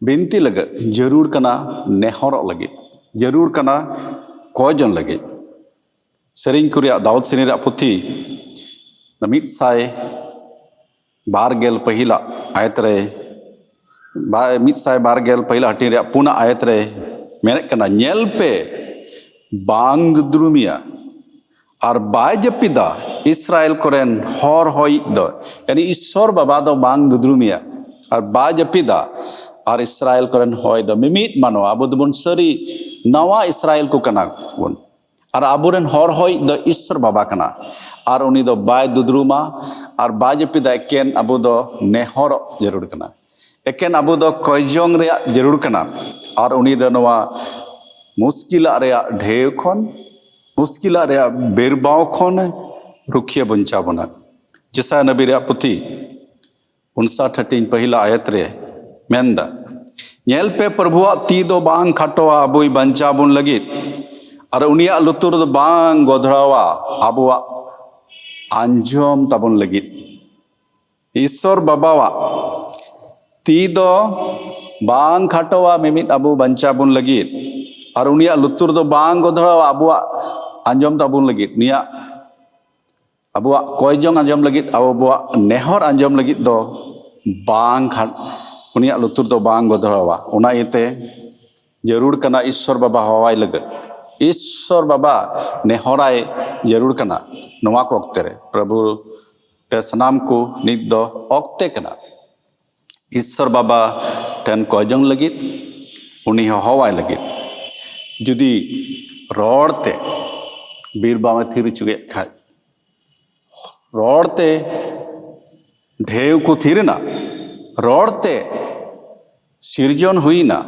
ᱵᱤᱱᱛᱤ ᱞᱟᱹᱜᱤᱫ, ᱡᱟᱹᱨᱩᱲ ᱠᱟᱱᱟ ᱱᱮᱦᱚᱨᱚᱜ ᱞᱟᱹᱜᱤᱫ, ᱡᱟᱹᱨᱩᱲ ᱠᱟᱱᱟ ᱠᱚᱭᱡᱚᱝ ᱞᱟᱹᱜᱤᱫ᱾ ᱥᱮᱨᱮᱧ ᱠᱚ ᱨᱮᱭᱟᱜ, ᱫᱟᱣᱩᱫ ᱥᱮᱨᱮᱧ ᱨᱮᱭᱟᱜ ᱯᱩᱛᱷᱤ, ᱢᱤᱫ ᱥᱟᱭ ᱵᱟᱨ ᱜᱮᱞ ᱯᱟᱹᱦᱤᱞᱟᱜ ᱟᱭᱟᱛ ᱨᱮ, ᱵᱟ-, ᱢᱤᱫ ᱥᱟᱭ ᱵᱟᱨ ᱜᱮᱞ ᱯᱟᱹᱦᱤᱞᱟᱜ ᱦᱟᱹᱴᱤᱧ ᱨᱮᱭᱟᱜ ᱯᱩᱱᱟᱜ ᱟᱭᱟᱛ ᱨᱮ ᱢᱮᱱᱮᱫ ᱠᱟᱱᱟ, ᱧᱮᱞ ᱯᱮ, ᱵᱟᱝ ᱫᱩᱫᱽᱨᱩᱢᱤᱭᱟ ᱟᱨ ᱵᱟᱭ ᱡᱟᱹᱯᱤᱫᱟ ᱤᱥᱨᱟᱭᱮᱞ ᱠᱚᱨᱮᱱ ᱦᱚᱨ ᱦᱚᱭᱤᱡ ᱫᱚ, ᱭᱟᱱᱤ ᱤᱥᱥᱚᱨ ᱵᱟᱵᱟ ᱫᱚ ᱵᱟᱝ ᱫᱩᱫᱽᱨᱩᱢᱤᱭᱟ ᱟᱨ ᱵᱟᱭ ᱡᱟᱹᱯᱤᱫᱟ᱾ ᱟᱨ ᱤᱥᱨᱟᱭᱮᱞ ᱠᱚᱨᱮᱱ ᱦᱚᱭ ᱫᱚ ᱢᱤᱢᱤᱫ ᱢᱟᱱᱣᱟ, ᱟᱵᱚ ᱫᱚᱵᱚᱱ ᱥᱟᱹᱨᱤ ᱱᱟᱣᱟ ᱤᱥᱨᱟᱭᱮᱞ ᱠᱚ ᱠᱟᱱᱟ ᱵᱚᱱ᱾ ᱟᱨ ᱟᱵᱚᱨᱮᱱ ᱦᱚᱨ ᱦᱚᱭᱤᱡ ᱫᱚ ᱤᱥᱥᱚᱨ ᱵᱟᱵᱟ ᱠᱟᱱᱟ᱾ ᱟᱨ ᱩᱱᱤ ᱫᱚ ᱵᱟᱭ ᱫᱩᱫᱽᱨᱩᱢᱟ ᱟᱨ ᱵᱟᱭ ᱡᱟᱹᱯᱤᱫᱟ᱾ ᱮᱠᱮᱱ ᱟᱵᱚ ᱫᱚ ᱱᱮᱦᱚᱨᱚᱜ ᱡᱟᱹᱨᱩᱲ ᱠᱟᱱᱟ, ᱮᱠᱮᱱ ᱟᱵᱚ ᱫᱚ ᱠᱚᱭᱡᱚᱝ ᱨᱮᱭᱟᱜ ᱡᱟᱹᱨᱩᱲ ᱠᱟᱱᱟ᱾ ᱟᱨ ᱩᱱᱤ ᱫᱚ ᱱᱚᱣᱟ ᱢᱩᱥᱠᱤᱞᱟᱜ ᱨᱮᱭᱟᱜ ᱰᱷᱮᱣ ᱠᱷᱚᱱ, ᱢᱩᱥᱠᱤᱞᱟᱜ ᱨᱮᱭᱟᱜ ᱵᱤᱨᱵᱟᱣ ᱠᱷᱚᱱ ᱨᱩᱠᱷᱤᱭᱟᱹ ᱵᱚᱧᱪᱟᱣ ᱵᱚᱱᱟ᱾ ᱡᱮᱥᱟᱭᱟ ᱱᱟᱵᱤ ᱨᱮᱭᱟᱜ ᱯᱩᱛᱷᱤ ᱩᱱᱥᱟᱴ ᱦᱟᱹᱴᱤᱧ ᱯᱟᱹᱦᱤᱞᱟ ᱟᱭᱟᱛ ᱨᱮ ᱢᱮᱱᱫᱟ, ᱧᱮᱞ ᱯᱮ, ᱯᱨᱚᱵᱷᱩᱣᱟᱜ ᱛᱤ ᱫᱚ ᱵᱟᱝ ᱠᱷᱟᱴᱚᱣᱟ ᱟᱵᱚᱭ ᱵᱟᱧᱪᱟᱣ ᱵᱚᱱ ᱞᱟᱹᱜᱤᱫ, ᱟᱨ ᱩᱱᱤᱭᱟᱜ ᱞᱩᱛᱩᱨ ᱫᱚ ᱵᱟᱝ ᱜᱚᱫᱷᱲᱟᱣᱟ ᱟᱵᱚᱣᱟᱜ ᱟᱸᱡᱚᱢ ᱛᱟᱵᱚᱱ ᱞᱟᱹᱜᱤᱫ᱾ ᱤᱥᱥᱚᱨ ᱵᱟᱵᱟᱣᱟᱜ ᱛᱤ ᱫᱚ ᱵᱟᱝ ᱠᱷᱟᱴᱚᱣᱟ ᱢᱤᱢᱤᱫ ᱟᱵᱚ ᱵᱟᱧᱪᱟᱣ ᱵᱚᱱ ᱞᱟᱹᱜᱤᱫ, ᱟᱨ ᱩᱱᱤᱭᱟᱜ ᱞᱩᱛᱩᱨ ᱫᱚ ᱵᱟᱝ ᱜᱚᱫᱷᱚᱲᱟᱣᱟ ᱟᱵᱚᱣᱟᱜ ᱟᱸᱡᱚᱢ ᱛᱟᱵᱚᱱ ᱞᱟᱹᱜᱤᱫ, ᱩᱱᱤᱭᱟᱜ ᱟᱵᱚᱣᱟᱜ ᱠᱚᱭ ᱡᱚᱝ ᱟᱸᱡᱚᱢ ᱞᱟᱹᱜᱤᱫ, ᱟᱵᱚᱣᱟᱜ ᱱᱮᱦᱚᱨ ᱟᱸᱡᱚᱢ ᱞᱟᱹᱜᱤᱫ ᱫᱚ ᱵᱟᱝ ᱠᱷᱟᱱ ᱩᱱᱤᱭᱟᱜ ᱞᱩᱛᱩᱨ ᱫᱚ ᱵᱟᱝ ᱜᱚᱫᱷᱚᱲᱟᱣᱟ᱾ ᱚᱱᱟ ᱤᱭᱟᱹᱛᱮ ᱡᱟᱹᱨᱩᱲ ᱠᱟᱱᱟ ᱤᱥᱥᱚᱨ ᱵᱟᱵᱟ ᱦᱚᱦᱚᱣᱟᱭ ᱞᱟᱹᱜᱤᱫ᱾ ᱤᱥᱥᱚᱨ ᱵᱟᱵᱟ ᱱᱮᱦᱚᱨᱟᱭ ᱡᱟᱹᱨᱩᱲ ᱠᱟᱱᱟ ᱱᱚᱣᱟ ᱠᱚ ᱚᱠᱛᱮ ᱨᱮ᱾ ᱯᱨᱚᱵᱷᱩ ᱛᱮ ᱥᱟᱱᱟᱢ ᱠᱚ ᱱᱤᱛ ᱫᱚ ᱚᱠᱛᱮ ᱠᱟᱱᱟ ᱤᱥᱥᱚᱨ ᱵᱟᱵᱟ ᱴᱷᱮᱱ ᱠᱚᱭ ᱡᱚᱝ ᱞᱟᱹᱜᱤᱫ, ᱩᱱᱤ ᱦᱚᱦᱚᱣᱟᱭ ᱞᱟᱹᱜᱤᱫ᱾ ᱡᱩᱫᱤ ᱨᱚᱲ ᱛᱮ ᱵᱤᱨ ᱵᱟᱢᱮ ᱛᱷᱤᱨ ᱦᱚᱪᱚ ᱠᱮᱫ ᱠᱷᱟᱡ, ᱨᱚᱲ ᱛᱮ ᱰᱷᱮᱣ ᱠᱚ ᱛᱷᱤᱨ ᱮᱱᱟ, ᱨᱚᱲ ᱛᱮ ᱥᱤᱨᱡᱚᱱ ᱦᱩᱭᱱᱟ᱾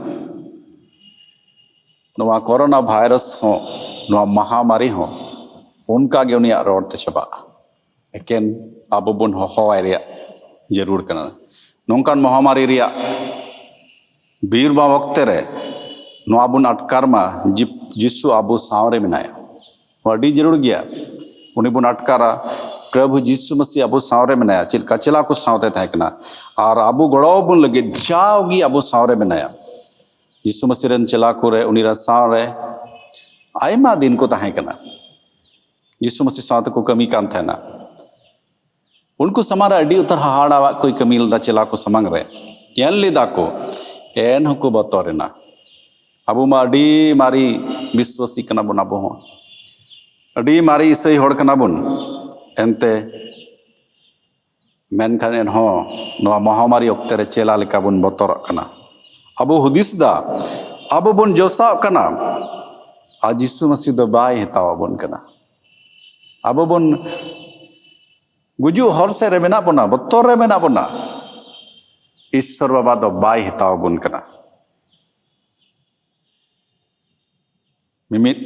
ᱱᱚᱣᱟ ᱠᱳᱨᱳᱱᱟ ᱵᱷᱟᱭᱨᱟᱥ ᱦᱚᱸ, ᱱᱚᱣᱟ ᱢᱟᱦᱟᱢᱟᱨᱤ ᱦᱚᱸ ᱚᱱᱠᱟ ᱜᱮ ᱩᱱᱤᱭᱟᱜ ᱨᱚᱲ ᱛᱮ ᱪᱟᱵᱟᱜᱼᱟ᱾ ᱮᱠᱮᱱ ᱟᱵᱚ ᱵᱚᱱ ᱦᱚᱦᱚᱣᱟᱭ ᱨᱮᱭᱟᱜ ᱡᱟᱹᱨᱩᱲ ᱠᱟᱱᱟ᱾ ᱱᱚᱝᱠᱟᱱ ᱢᱚᱦᱟᱢᱟᱨᱤ ᱨᱮᱭᱟᱜ ᱵᱤᱨ ᱵᱟᱢ ᱚᱠᱛᱮ ᱨᱮ ᱱᱚᱣᱟ ᱵᱚᱱ ᱟᱴᱠᱟᱨ ᱢᱟ, ᱡᱤ-, ᱡᱤᱥᱩ ᱟᱵᱚ ᱥᱟᱶ ᱨᱮ ᱢᱮᱱᱟᱭᱟ᱾ ᱱᱚᱣᱟ ᱟᱹᱰᱤ ᱡᱟᱹᱨᱩᱲ ᱜᱮᱭᱟ᱾ ᱩᱱᱤ ᱵᱚᱱ ᱟᱴᱠᱟᱨᱟ, ᱯᱨᱚᱵᱷᱩ ᱡᱤᱥᱩ ᱢᱟᱹᱥᱤ ᱟᱵᱚ ᱥᱟᱶ ᱨᱮ ᱢᱮᱱᱟᱭᱟ, ᱪᱮᱫ ᱞᱮᱠᱟ ᱪᱮᱞᱟ ᱠᱚ ᱥᱟᱶᱛᱮ ᱛᱟᱦᱮᱸ ᱠᱟᱱᱟ᱾ ᱟᱨ ᱟᱵᱚ ᱜᱚᱲᱚ ᱟᱵᱚᱱ ᱞᱟᱹᱜᱤᱫ ᱡᱟᱣᱜᱮ ᱟᱵᱚ ᱥᱟᱶ ᱨᱮ ᱢᱮᱱᱟᱭᱟ᱾ ᱡᱤᱥᱩ ᱢᱟᱹᱥᱤ ᱨᱮᱱ ᱪᱮᱞᱟ ᱠᱚᱨᱮ ᱩᱱᱤ ᱨᱮᱱ ᱥᱟᱶ ᱨᱮ ᱟᱭᱢᱟ ᱫᱤᱱ ᱠᱚ ᱛᱟᱦᱮᱸ ᱠᱟᱱᱟ᱾ ᱡᱤᱥᱩ ᱢᱟᱹᱥᱤ ᱥᱟᱶ ᱛᱮᱠᱚ ᱠᱟᱹᱢᱤ ᱠᱟᱱ ᱛᱟᱦᱮᱱᱟ᱾ ᱩᱱᱠᱩ ᱥᱟᱢᱟᱝ ᱨᱮ ᱟᱹᱰᱤ ᱩᱛᱟᱹᱨ ᱦᱟᱦᱟᱲᱟᱣᱟᱜ ᱠᱚᱭ ᱠᱟᱹᱢᱤ ᱞᱮᱫᱟ᱾ ᱪᱮᱞᱟ ᱠᱚ ᱥᱟᱢᱟᱝ ᱨᱮ ᱧᱮᱞ ᱞᱮᱫᱟ ᱠᱚ, ᱮᱱ ᱦᱚᱸᱠᱚ ᱵᱚᱛᱚᱨ ᱮᱱᱟ᱾ ᱟᱵᱚ ᱢᱟ ᱟᱹᱰᱤ ᱢᱟᱨᱮ ᱵᱤᱥᱣᱟᱥᱤ ᱠᱟᱱᱟ ᱵᱚᱱ, ᱟᱵᱚ ᱦᱚᱸ ᱟᱹᱰᱤ ᱢᱟᱨᱮ ᱤᱥᱟᱹᱭ ᱦᱚᱲ ᱠᱟᱱᱟ ᱵᱚᱱ᱾ ᱮᱱᱛᱮ ᱢᱮᱱᱠᱷᱟᱱ ᱮᱱᱦᱚᱸ ᱱᱚᱣᱟ ᱢᱚᱦᱟᱢᱟᱨᱤ ᱚᱠᱛᱮ ᱨᱮ ᱪᱮᱞᱟ ᱞᱮᱠᱟ ᱵᱚᱱ ᱵᱚᱛᱚᱨᱚᱜ ᱠᱟᱱᱟ᱾ ᱟᱵᱚ ᱦᱩᱫᱤᱥ ᱫᱟ, ᱟᱵᱚ ᱵᱚᱱ ᱡᱚᱥᱟᱜ ᱠᱟᱱᱟ, ᱟᱨ ᱡᱤᱥᱩ ᱢᱟᱹᱥᱤ ᱫᱚ ᱵᱟᱭ ᱦᱟᱛᱟᱣ ᱟᱵᱚᱱ ᱠᱟᱱᱟ᱾ ᱟᱵᱚ ᱵᱚᱱ ᱜᱩᱡᱩᱜ ᱦᱚᱨ ᱥᱮᱫ ᱨᱮ ᱢᱮᱱᱟᱜ ᱵᱚᱱᱟ, ᱵᱚᱛᱚᱨ ᱨᱮ ᱢᱮᱱᱟᱜ ᱵᱚᱱᱟ᱾ ᱤᱥᱥᱚᱨ ᱵᱟᱵᱟ ᱫᱚ ᱵᱟᱭ ᱦᱟᱛᱟᱣ ᱟᱵᱚᱱ ᱠᱟᱱᱟ᱾ ᱢᱤᱢᱤᱫ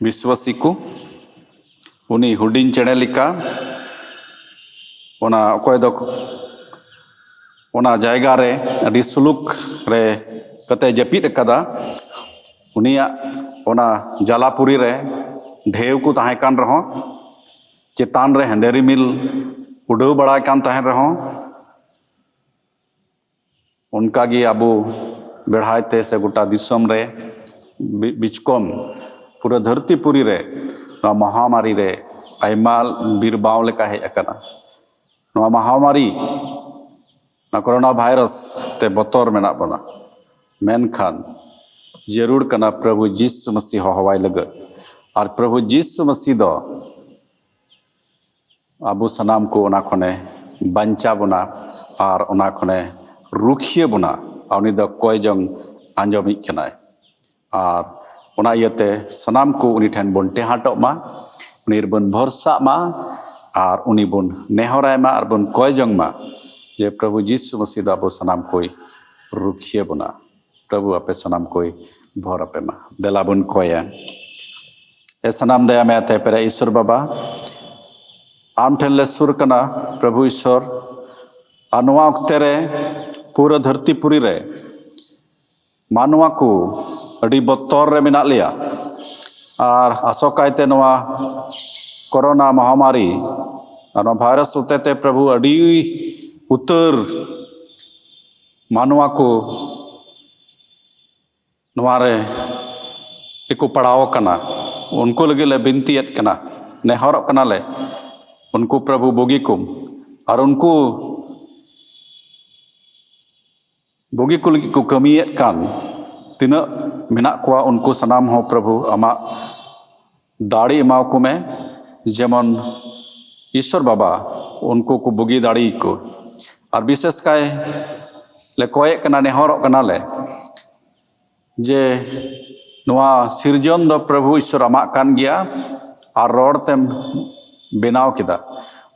ᱵᱤᱥᱣᱟᱥᱤ ᱠᱚ ᱩᱱᱤ ᱦᱩᱰᱤᱧ ᱪᱮᱬᱮ ᱞᱮᱠᱟ ᱚᱱᱟ ᱚᱠᱚᱭ ᱫᱚ ᱚᱱᱟ ᱡᱟᱭᱜᱟ ᱨᱮ ᱟᱹᱰᱤ ᱥᱩᱞᱩᱠ ᱨᱮ ᱠᱟᱛᱮ ᱡᱟᱹᱯᱤᱫ ᱟᱠᱟᱫᱟ᱾ ᱩᱱᱤᱭᱟᱜ ᱚᱱᱟ ᱡᱟᱞᱟᱯᱩᱨᱤ ᱨᱮ ᱰᱷᱮᱣ ᱠᱚ ᱛᱟᱦᱮᱸ ᱠᱟᱱ ᱨᱮᱦᱚᱸ, ᱪᱮᱛᱟᱱ ᱨᱮ ᱦᱮᱸᱫᱮ ᱨᱤᱢᱤᱞ ᱩᱰᱟᱹᱣ ᱵᱟᱲᱟᱭ ᱠᱟᱱ ᱛᱟᱦᱮᱸᱱ ᱨᱮᱦᱚᱸ, ᱚᱱᱠᱟᱜᱮ ᱟᱵᱚ ᱵᱮᱲᱦᱟᱭ ᱛᱮ ᱥᱮ ᱜᱚᱴᱟ ᱫᱤᱥᱚᱢ ᱨᱮ ᱵᱤ- ᱵᱤᱪᱠᱚᱢ ᱯᱩᱨᱟᱹ ᱫᱷᱟᱹᱨᱛᱤ ᱯᱩᱨᱤ ᱨᱮ ᱱᱚᱣᱟ ᱢᱚᱦᱟᱢᱟᱨᱤ ᱨᱮ ᱟᱭᱢᱟ ᱵᱤᱨᱵᱟᱣ ᱞᱮᱠᱟ ᱦᱮᱡ ᱟᱠᱟᱱᱟ᱾ ᱱᱚᱣᱟ ᱢᱚᱦᱟᱢᱟᱨᱤ, ᱱᱚᱣᱟ ᱠᱳᱨᱳᱱᱟ ᱵᱷᱟᱭᱨᱟᱥ ᱛᱮ ᱵᱚᱛᱚᱨ ᱢᱮᱱᱟᱜ ᱵᱚᱱᱟ, ᱢᱮᱱᱠᱷᱟᱱ ᱡᱟᱹᱨᱩᱲ ᱠᱟᱱᱟ ᱯᱨᱚᱵᱷᱩ ᱡᱤᱥᱩ ᱢᱟᱹᱥᱤ ᱦᱚᱦᱚᱣᱟᱭ ᱞᱟᱹᱜᱤᱫ᱾ ᱟᱨ ᱯᱨᱚᱵᱷᱩ ᱡᱤᱥᱩ ᱢᱟᱹᱥᱤ ᱫᱚ ᱟᱵᱚ ᱥᱟᱱᱟᱢ ᱠᱚ ᱚᱱᱟ ᱠᱷᱚᱱᱮ ᱵᱟᱧᱪᱟᱣ ᱵᱚᱱᱟ ᱟᱨ ᱚᱱᱟ ᱠᱷᱚᱱᱮ ᱨᱩᱠᱷᱤᱭᱟᱹ ᱵᱚᱱᱟ᱾ ᱟᱨ ᱩᱱᱤ ᱫᱚ ᱠᱚᱭ ᱡᱚᱝ ᱟᱸᱡᱚᱢᱤᱡ ᱠᱟᱱᱟᱭ᱾ ᱟᱨ ᱚᱱᱟ ᱤᱭᱟᱹᱛᱮ ᱥᱟᱱᱟᱢ ᱠᱚ ᱩᱱᱤ ᱴᱷᱮᱱ ᱵᱚᱱ ᱴᱮᱦᱟᱴᱚᱜ ᱢᱟ, ᱩᱱᱤ ᱨᱮᱵᱚᱱ ᱵᱷᱚᱨᱥᱟᱜ ᱢᱟ ᱟᱨ ᱩᱱᱤ ᱵᱚᱱ ᱱᱮᱦᱚᱨᱟᱭ ᱢᱟ ᱟᱨ ᱵᱚᱱ ᱠᱚᱭ ᱡᱚᱝ ᱢᱟ ᱡᱮ ᱯᱨᱚᱵᱷᱩ ᱡᱤᱥᱩ ᱢᱟᱹᱥᱤ ᱫᱚ ᱟᱵᱚ ᱥᱟᱱᱟᱢ ᱠᱚᱭ ᱨᱩᱠᱷᱤᱭᱟᱹ ᱵᱚᱱᱟ᱾ ᱯᱨᱚᱵᱷᱩ ᱟᱯᱮ ᱥᱟᱱᱟᱢ ᱠᱚᱭ ᱵᱷᱚᱨ ᱟᱯᱮ ᱢᱟ᱾ ᱫᱮᱞᱟ ᱵᱚᱱ ᱠᱚᱭᱟ᱾ ᱮ ᱥᱟᱱᱟᱢ ᱫᱟᱭᱟ ᱢᱟᱭᱟ ᱛᱮ ᱯᱮᱨᱮᱡ ᱤᱥᱚᱨ ᱵᱟᱵᱟ, ᱟᱢ ᱴᱷᱮᱱ ᱞᱮ ᱥᱩᱨ ᱠᱟᱱᱟ ᱯᱨᱚᱵᱷᱩ ᱤᱥᱚᱨ᱾ ᱟᱨ ᱱᱚᱣᱟ ᱚᱠᱛᱮ ᱨᱮ ᱯᱩᱨᱟᱹ ᱫᱷᱟᱹᱨᱛᱤ ᱯᱩᱨᱤ ᱨᱮ ᱢᱟᱱᱣᱟ ᱠᱚ ᱟᱹᱰᱤ ᱵᱚᱛᱚᱨ ᱨᱮ ᱢᱮᱱᱟᱜ ᱞᱮᱭᱟ᱾ ᱟᱨ ᱟᱥᱚᱠᱟᱭᱛᱮ ᱱᱚᱣᱟ ᱠᱳᱨᱳᱱᱟ ᱢᱚᱦᱟᱢᱟᱨᱤ ᱟᱨ ᱱᱚᱣᱟ ᱵᱷᱟᱭᱨᱟᱥ ᱦᱚᱛᱮᱛᱮ ᱯᱨᱚᱵᱷᱩ ᱟᱹᱰᱤ ᱩᱛᱟᱹᱨ ᱢᱟᱱᱣᱟ ᱠᱚ ᱱᱚᱣᱟ ᱨᱮ ᱠᱚ ᱯᱟᱲᱟᱣ ᱟᱠᱟᱱᱟ᱾ ᱩᱱᱠᱩ ᱞᱟᱹᱜᱤᱫ ᱞᱮ ᱵᱤᱱᱛᱤᱭᱮᱫ ᱠᱟᱱᱟ, ᱱᱮᱦᱚᱨᱚᱜ ᱠᱟᱱᱟᱞᱮ, ᱩᱱᱠᱩ ᱯᱨᱚᱵᱷᱩ ᱵᱩᱜᱤ ᱠᱚᱢ᱾ ᱟᱨ ᱩᱱᱠᱩ ᱵᱩᱜᱤ ᱠᱚ ᱞᱟᱹᱜᱤᱫ ᱠᱚ ᱠᱟᱹᱢᱤᱭᱮᱫ ᱠᱟᱱ ᱛᱤᱱᱟᱹᱜ ᱢᱮᱱᱟᱜ ᱠᱚᱣᱟ, ᱩᱱᱠᱩ ᱥᱟᱱᱟᱢ ᱦᱚᱸ ᱯᱨᱚᱵᱷᱩ ᱟᱢᱟᱜ ᱫᱟᱲᱮ ᱮᱢᱟᱣ ᱠᱚ ᱢᱮ, ᱡᱮᱢᱚᱱ ᱤᱥᱚᱨ ᱵᱟᱵᱟ ᱩᱱᱠᱩ ᱠᱚ ᱵᱩᱜᱤ ᱫᱟᱲᱮᱭᱟᱠᱚ᱾ ᱟᱨ ᱵᱤᱥᱮᱥ ᱠᱟᱭ ᱞᱮ ᱠᱚᱭᱮᱫ ᱠᱟᱱᱟ, ᱱᱮᱦᱚᱨᱚᱜ ᱠᱟᱱᱟᱞᱮ ᱡᱮ ᱱᱚᱣᱟ ᱥᱤᱨᱡᱚᱱ ᱫᱚ ᱯᱨᱚᱵᱷᱩ ᱤᱥᱚᱨ ᱟᱢᱟᱜ ᱠᱟᱱ ᱜᱮᱭᱟ ᱟᱨ ᱨᱚᱲ ᱛᱮᱢ ᱵᱮᱱᱟᱣ ᱠᱮᱫᱟ᱾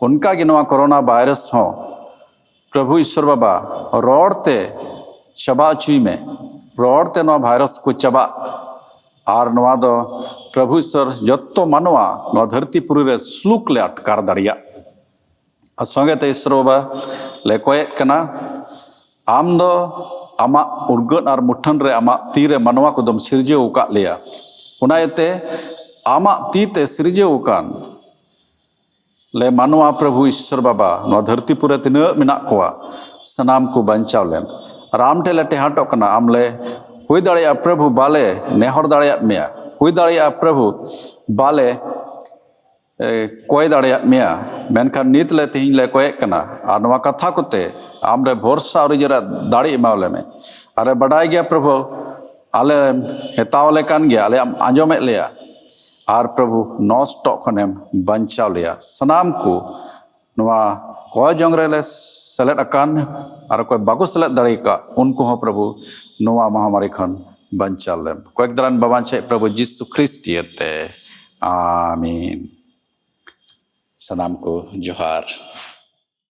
ᱚᱱᱠᱟ ᱜᱮ ᱱᱚᱣᱟ ᱠᱳᱨᱳᱱᱟ ᱵᱷᱟᱭᱨᱟᱥ ᱦᱚᱸ ᱯᱨᱚᱵᱷᱩ ᱤᱥᱚᱨ ᱵᱟᱵᱟ ᱨᱚᱲ ᱛᱮ ᱪᱟᱵᱟ ᱦᱚᱪᱚᱭ ᱢᱮ, ᱨᱚᱲ ᱛᱮ ᱱᱚᱣᱟ ᱵᱷᱟᱭᱨᱟᱥ ᱠᱚ ᱪᱟᱵᱟᱜ᱾ ᱟᱨ ᱱᱚᱣᱟ ᱫᱚ ᱯᱨᱚᱵᱷᱩ ᱤᱥᱚᱨ ᱡᱚᱛᱚ ᱢᱟᱱᱣᱟ ᱱᱚᱣᱟ ᱫᱷᱟᱹᱨᱛᱤ ᱯᱩᱨᱤ ᱨᱮ ᱥᱩᱞᱩᱠ ᱞᱮ ᱟᱴᱠᱟᱨ ᱫᱟᱲᱮᱭᱟᱜ᱾ ᱟᱨ ᱥᱚᱸᱜᱮ ᱛᱮ ᱤᱥᱚᱨ ᱵᱟᱵᱟ ᱞᱮ ᱠᱚᱭᱮᱫ ᱠᱟᱱᱟ, ᱟᱢ ᱫᱚ ᱟᱢᱟᱜ ᱩᱨᱜᱟᱹᱱ ᱟᱨ ᱢᱩᱴᱷᱟᱹᱱ ᱨᱮ ᱟᱢᱟᱜ ᱛᱤ ᱨᱮ ᱢᱟᱱᱣᱟ ᱠᱚᱫᱚᱢ ᱥᱤᱨᱡᱟᱹᱣ ᱟᱠᱟᱫ ᱞᱮᱭᱟ᱾ ᱚᱱᱟ ᱤᱭᱟᱹᱛᱮ ᱟᱢᱟᱜ ᱛᱤ ᱛᱮ ᱥᱤᱨᱡᱟᱹᱣ ᱟᱠᱟᱱ ᱞᱮ ᱢᱟᱱᱣᱟ ᱯᱨᱚᱵᱷᱩ ᱤᱥᱚᱨ ᱵᱟᱵᱟ ᱱᱚᱣᱟ ᱫᱷᱟᱹᱨᱛᱤ ᱯᱩᱨᱤ ᱨᱮ ᱛᱤᱱᱟᱹᱜ ᱢᱮᱱᱟᱜ ᱠᱚᱣᱟ, ᱥᱟᱱᱟᱢ ᱠᱚ ᱵᱟᱧᱪᱟᱣ ᱞᱮᱢ᱾ ᱟᱨ ᱟᱢ ᱴᱷᱮᱱ ᱞᱮ ᱴᱮᱦᱟᱴᱚᱜ ᱠᱟᱱᱟ᱾ ᱟᱢ ᱞᱮ ᱦᱩᱭ ᱫᱟᱲᱮᱭᱟᱜᱼᱟ ᱯᱨᱚᱵᱷᱩ, ᱵᱟᱞᱮ ᱱᱮᱦᱚᱨ ᱫᱟᱲᱮᱭᱟᱜ ᱢᱮᱭᱟ, ᱦᱩᱭ ᱫᱟᱲᱮᱭᱟᱜᱼᱟ ᱯᱨᱚᱵᱷᱩ, ᱵᱟᱞᱮ ᱮ, ᱠᱚᱭ ᱫᱟᱲᱮᱭᱟᱜ ᱢᱮᱭᱟ, ᱢᱮᱱᱠᱷᱟᱱ ᱱᱤᱛ ᱞᱮ ᱛᱮᱦᱮᱧ ᱞᱮ ᱠᱚᱭᱮᱜ ᱠᱟᱱᱟ᱾ ᱟᱨ ᱱᱚᱣᱟ ᱠᱟᱛᱷᱟ ᱠᱚᱛᱮ ᱟᱢ ᱨᱮ ᱵᱷᱚᱨᱥᱟ ᱟᱹᱣᱨᱤ ᱡᱮᱨᱟ ᱫᱟᱲᱮ ᱮᱢᱟᱣ ᱞᱮ ᱢᱮ᱾ ᱟᱨᱮ ᱵᱟᱰᱟᱭ ᱜᱮᱭᱟ ᱯᱨᱚᱵᱷᱩ, ᱟᱞᱮ ᱦᱮᱛᱟᱣ ᱞᱮ ᱠᱟᱱ ᱜᱮᱭᱟ, ᱟᱞᱮ ᱟᱢ ᱟᱸᱡᱚᱢᱮᱫ ᱞᱮᱭᱟ᱾ ᱟᱨ ᱯᱨᱚᱵᱷᱩ ᱱᱚᱥᱴᱚᱜ ᱠᱷᱚᱱᱮᱢ ᱵᱟᱧᱪᱟᱣ ᱞᱮᱭᱟ᱾ ᱥᱟᱱᱟᱢ ᱠᱚ ᱱᱚᱣᱟ ᱠᱚᱭ ᱡᱚᱝ ᱨᱮᱞᱮ ᱥᱮᱞᱮᱫ ᱟᱠᱟᱱ ᱟᱨ ᱚᱠᱚᱭ ᱵᱟᱠᱚ ᱥᱮᱞᱮᱫ ᱫᱟᱲᱮ ᱟᱠᱟᱫ, ᱩᱱᱠᱩ ᱦᱚᱸ ᱯᱨᱚᱵᱷᱩ ᱱᱚᱣᱟ ᱢᱚᱦᱟᱢᱟᱨᱤ ᱠᱷᱚᱱ ᱵᱟᱧᱪᱟᱣ ᱞᱮᱢ᱾ ᱠᱚᱭᱮᱠ ᱫᱟᱨᱟᱱ ᱵᱟᱵᱟᱧ ᱪᱮᱫ ᱯᱨᱚᱵᱷᱩ ᱡᱤᱥᱩ ᱠᱷᱨᱤᱥᱴ ᱤᱭᱟᱹᱛᱮ, ᱟᱢᱤᱱ᱾ ᱥᱟᱱᱟᱢ ᱠᱚ ᱡᱚᱦᱟᱨ᱾